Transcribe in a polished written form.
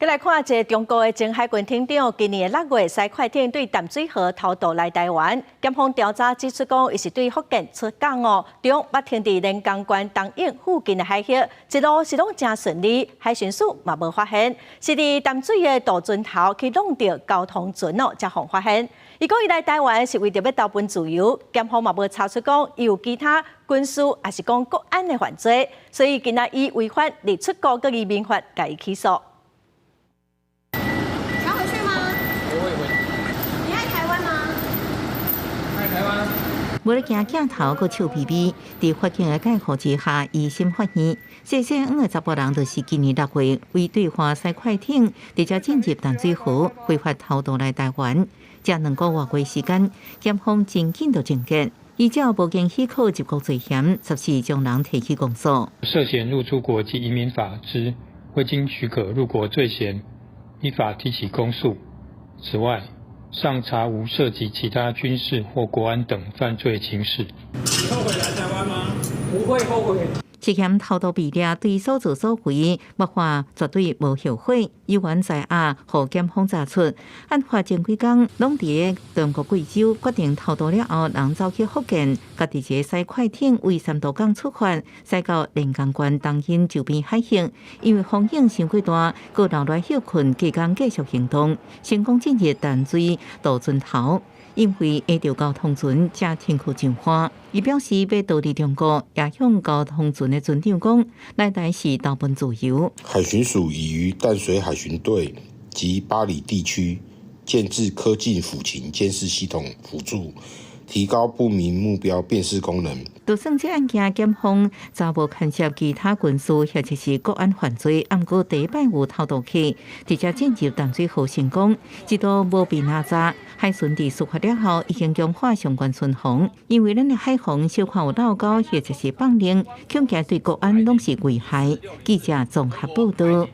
來看一个中國的前海軍艇長，今年的6月，駛快艇對淡水河偷渡來台灣。檢方調查指出，講伊是對福建出港哦，中捌停佇連江縣東湧附近的海域，一路是攏誠順利，海巡署嘛無發現，是佇淡水的渡船頭去挵著交通船哦，才予發現。伊講伊來台灣是為著欲投奔自由，檢方嘛無查出講伊有其他軍事抑是講國安的犯罪，所以今仔以違反入出國佮移民法共伊起訴。想回去嗎？不會回。你愛台灣嗎？愛台灣。無咧驚鏡頭，閣笑眯眯，佇法警的介護之下，一審法院，這姓黃的查埔人就是今年6月，為對岸駛快艇，直接進入淡水河，非法偷渡來台灣。這2個外月時間，檢方真緊就證結，依照無經許可入國罪嫌，14將人提起公訴。涉嫌入出國及移民法之未經許可入國罪嫌，依法提起公訴。此外，尚查無涉及其他軍事或國安等犯罪情事。你後悔來台灣嗎？不會後悔。涉嫌偷渡被掠，對所作所為，目看絕對無後悔。猶原在案，予檢方查出，案發前幾工，攏佇中國貴州決定偷渡了後，人走去福建，家己一个駛快艇為三都港出發，駛到連江縣東興周邊海域，因為風湧傷過大，閣留來歇睏，隔工繼續行動，成功進入淡水渡船頭。因為下著交通船才停靠上岸，伊表示欲逃離中國，也向交通船的船長講，來台是投奔自由。海巡署已於淡水海巡隊及八里地區建置科技撫勤監視系統輔助，提高不明目標辨識功能。就算這案件檢方查無牽涉其他軍事或者是國安犯罪，毋過第一擺有偷渡客直接進入淡水河成功，這都無被拿查。海巡佇事發了後，已經強化相關巡防，因為咱的海防小可有漏溝或者是放任，恐驚對國安攏是危害。記者綜合報導。